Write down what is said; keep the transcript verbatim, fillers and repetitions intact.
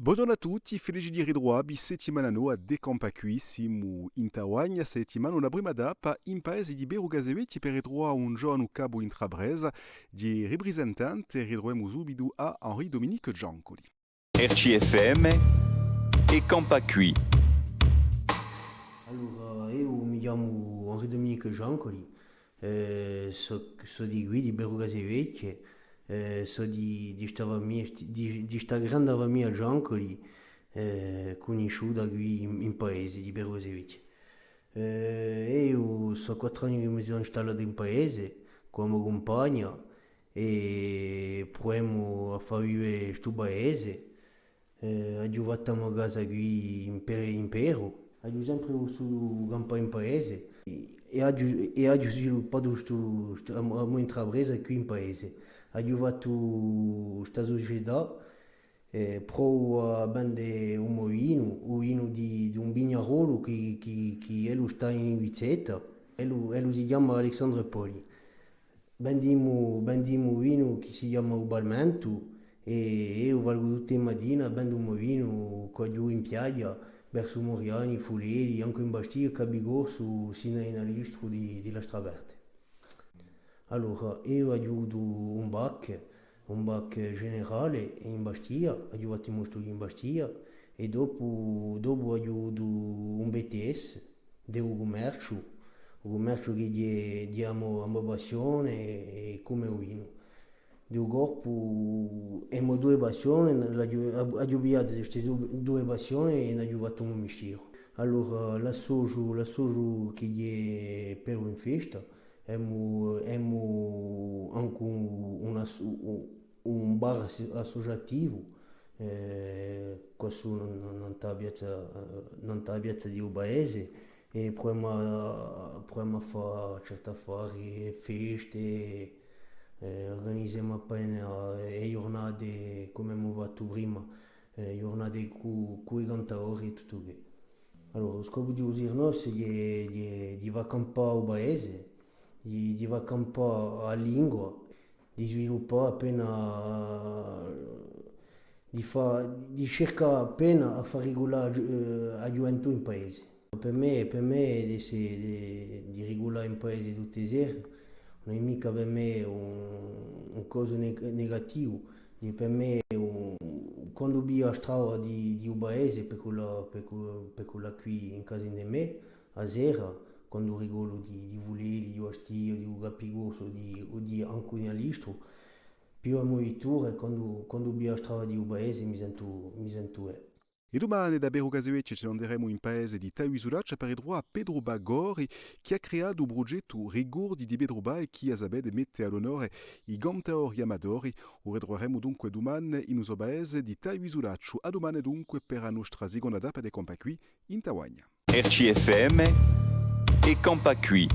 Bonghjornu à tutti, felici di ritruvà vi, settimana nova di Campà quì. Simu in Tavagna, sta settimana una prima tappa in paese di Peru Casevechje per ritruvà un ghjovanu capu intrapresa, di riprisentante, ritruvemu subitu à Henri-Dominique Giancoli. R C F M è Campà quì. Allora, eiu mi chjamu Henri-Dominique Giancoli, eh, sò, sò di quì, di Peru Casevechje, eh, sò di, di sta famiglia, di, di sta grande famiglia Giancoli, eh, cunnisciuta quì in, in paese di Peru Casevechje. Eh, eiu sò quattru anni chì mi sò installatu in paese, cù a mo cumpagna, è pruvemu à fà vive stu paese. Eh, aghju fattu a mo casa quì in Pe-, in Peru. Aghju sempre vulsutu campà in paese è, è aghju, è aghju sviluppatu stu, stu, a mo, a mo intrapresa quì in paese. Aghju fattu sta sucetà, eh, provu à vende u mo vinu, u vinu di, di un vignarolu chì, chì, chì ellu stà in Inghilterra. Ellu, ellu si chjama Alexandre Poli. Vendimu, vendimu vinu chì si chjama u Palmentu, è eiu valgu tutte e matine, vendu u mo vinu, quaghjò in piaghja, versu Moriani, Fulelli, ancu in Bastia, Capicorsu, sinu in Alistru di, di l'Astra Verde. Allora, eiu aghju avutu un bac, un bac generale in Bastia, aghju fattu i mo studii in Bastia, è dopu, dopu aghju avutu un B T S, di u cummerciu, u cummerciu chì hè, digiamu, a mo passione è, è cum'è u vinu. Di u colpu, emu duie passione, l'aghju, aghju pigliatu ste du-, duie passione è n'aghju fattu un mistieru. Allora, l'associu, l'associu chì hè Peru in Festa, emu, emu ancu un, un asso-, un, un bar assu-, associativu, eh, quassù in, in, in a piazza, eh, in a piazza di u paese, è pruvemu à, pruvemu à fà certi affari, feste, eh, urganizemu appena, eh, e ghjurnate, cum'emu fattu prima, eh, ghjurnate cù, cù i cantadori è tuttu què. Allora, u scopu di u Sirnos hè, hè, hè di fà campà u paese, di, di fà campà a lingua, di sviluppà appena, di fà, di circà appena à fà riculà a ghju-, eh, a ghjuventù in paese. Per mè, per mè, di, di, di riculà in paese tutte e sere, ùn hè micca per mè un, un cosu neg-, negativu, hè per mè un, quandu vidu a strada di, di u paese, per quella, per que-, per quella quì in casa di mè, a sera, quandu ricollu di, di Fulelli, di Bastia, di u Capicorsu, di, o di ancu di Alistru, pigliu a mo vittura è quandu, quandu vidu a strada di u paese mi sentu, mi sentu, eh. È dumane da Peru Casevechje ci n'anderemu in paese di Tagliu Isulacciu per ritruvà Petru Bagori, chì hà creatu u prughjettu Ricordi di Petru Ba è chì, a sapete, mette à l'onore i cantadori amatori. U ritruveremu dunque dumane in u so paese di Tagliu Isulacciu. À dumane dunque per a nostra seconda tappa di Campà quì in Tavagna. R C F M è Campà quì.